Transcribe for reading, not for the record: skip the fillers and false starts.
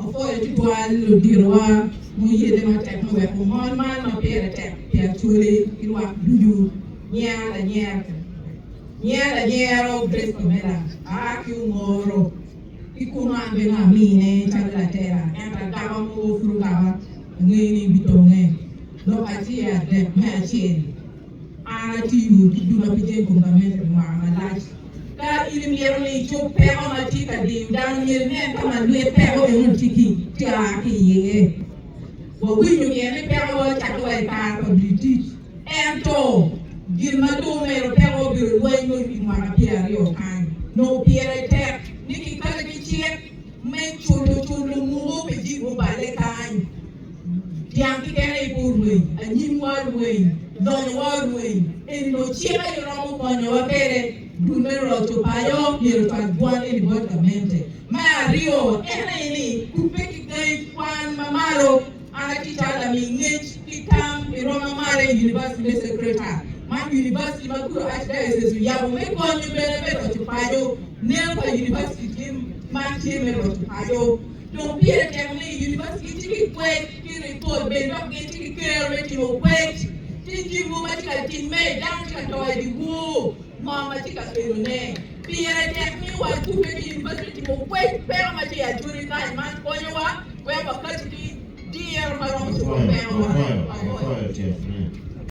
Apwoyo tutwal luditowa muyelle matek me weko ngol man ma pire tek pi Acholi ki lwak ducu. Nyera lanyera Nyera lanyero Grace Pamela aa ki Ongoro ki kunu an bene amine calo latela ento agaba mogo pud ogaba angeyo ni bitonge lok acel adek me acel. An atiyo ki dula pi jami kom gamente pi mwaka malac. Ka in imito ni icob peko ma tye ka diyo dano, myero inen ka ma lwit peko eno tye ki a ki iye. Wawinyo gire ni pekowa ocakke wa i kare pa British, ento gin ma dong omedo peko obedo lweny me wi mwaka pyeraryo kany. Nongo pire tek ni kikati ki cik me culo culo mugo pi jami muballe kany. Dyang keken aye pe orweny, anyimwa orweny, lonyowa orweny. Eni nongo cik aye romo konyowa kwede. Dul me roco paco myero ocwal dwan eni bot gamente. Me aryo, en aye ni kubbe ki gangi kwan ma malo. An atye calo lami ngec ki tam i rwom ma malo i University me Sacred Heart. Man university ma Gulu Archdiocese oyabo me konyo bene me roco paco. Nen pa university tye man tye me roco paco. Dong pire tek ni univaciti gitye ki kwec ki ripot bene dok gitye ki kero me timo kwec ki jami mogo ma tye ka timme, dano tye ka to i dyewor, ngo ma tye ka kelone. Pire tek ni wakubbe ki univaciti me timo kwec peko ma tye i acholi kany man konyowa wek wakati ki diro ma romo cobo pekowa.